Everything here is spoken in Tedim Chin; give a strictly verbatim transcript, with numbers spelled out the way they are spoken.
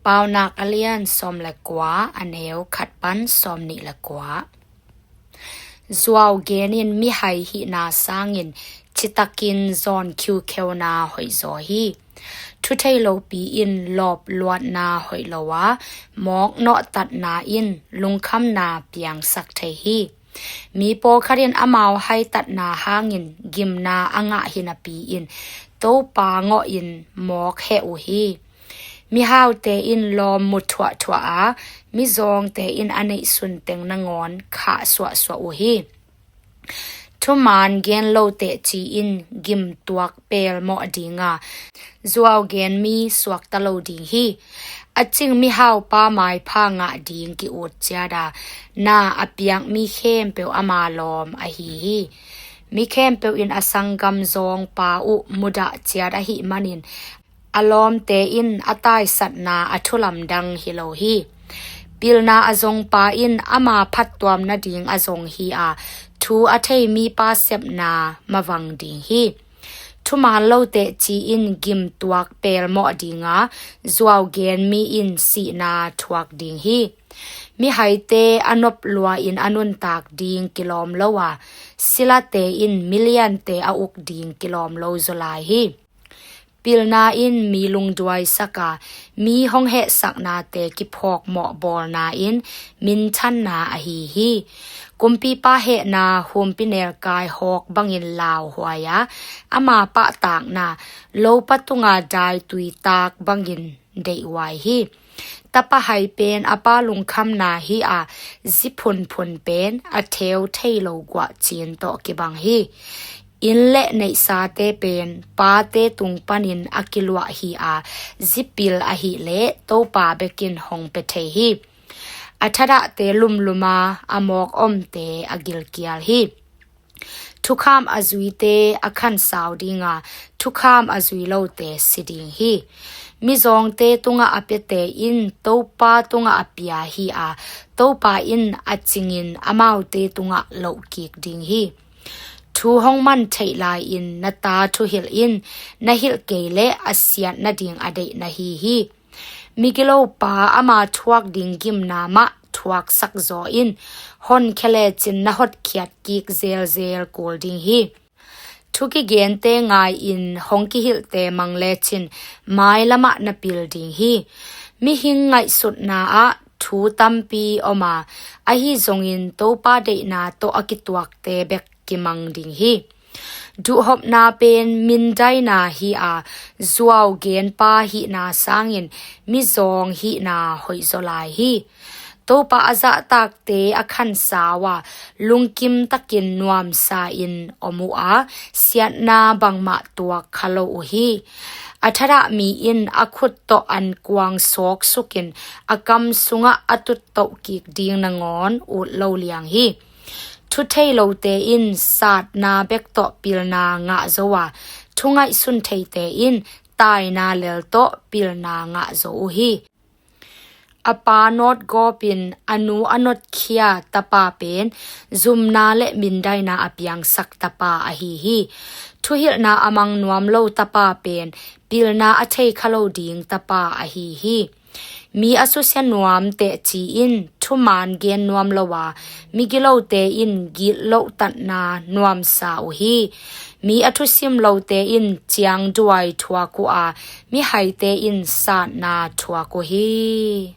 Paunak a lian sawm le kua, a neu khat pan sawm nih le kua. Zuau gen in mihai hihna sangin citakin zawn khiukheuna hoih zaw hi. Thu thei lopi in lawp luatna hoih lo a, mawk nawhtatna in lungkhamna piangsak thei hi. Mi pawlkhat in amau haitatna hangin gimna a ngah hinapi in Topa ngawh in mawk heh uh hi. Mihaute in lawm mu thuahthuah a, mizawngte in a neihsun teng nangawn khah suahsuah uh hi. Thuman gen lo teci in gim tuak pelmawh ding a, zuau gen mi suakta lo ding hi. A cing mihaupa maipha ngah ding ki-ut ciat a, na a piak mi khempeuh ama lawm ahi hi. Mi khempeuh in a sanggam zawngpa uh mudah ciat ahih manin, a lawmte in a taisatna a thu lamdang hi lo hi. Pilna a zongpa in ama phattuam nading a zong hi a, thu a thei mipa sepna mavang ding hi. Thuman lo teci in gim tuak pelmawh ding a, zuau gen mi in sihna thuak ding hi. Mihaite a nop lua in a nuntak ding kilawm lo a, silate in miliante a uk ding kilawm lo zaw lai hi. Pilna in mi lungduaisak a, mi hong hehsaknate kiphawkmawh bawlna in minthanna ahi hi. Kumpipa hehna humpinelkai hawk bangin lauhuai a, ama pahtakna lopa tunga daitui taak bangin deihhuai hi. Tapa hai pen a pa lungkhamna hi a, zi phunphun pen a theu thei lo guahcin tawh kibang hi. Inn le neihsate pen pate tung panin a kiluah hi a, zi pil ahih leh Topa bekin hong pia thei hi. A thadahte lumlum a, a mawk omte a gilkial hi. Thukham a zuite a khansau ding a, thukham a zui lote si ding hi. Mizawngte tungah a piate in Topa tungah a pia hi a, Topa in a cingin amaute tungah lohkik ding hi. Thu hong man theih lai-in na ta thuhilh in, na hilh kei leh a siat nading a deih na hi hi. Migilopa ama thuak ding gimna mah thuaksak zaw in, honkhia lecin na hotkhiat kik zelzel kul ding hi. Thu kigente ngai-in hong kihilhte mang lecin mailamah na pil ding hi. Mihing ngaihsutna ah thu tampi om a, ahi zongin Topa deihna tawh a kituakte bek kimang ding hi. Duhhopna pen mindaina hi a, zuau genpa hihna sangin mizawng hihna hoihzaw lai hi. Topa a zahtakte a khansau a, lungkim takin nuamsa in om uh a, siatna bangmah tuak kha lo uh hi. A thadah mi in a khut tawh ankuang sawksukin a kam sungah a tuttoh kik ding nangawn ut lo liang hi. Thu thei lote in satna bek tawh pilna ngah zo a, thu ngaihsun theite in taina lel tawh pilna ngah zo uh hi. A pa nawtgawpin a nu a notkhia tapa pen zumna le mindaina a piangsak tapa ahi hi. Thuhilhna a mang nuam lo tapa pen pilna a thei kha lo ding tapa ahi hi. Mi a susia nuam teci in thuman gen nuam lo a, migilote in gitlohtatna nuamsa uh hi. Mi a thusim lote in ciangduai thuak uh a, mihaite in satna thuak uh hi.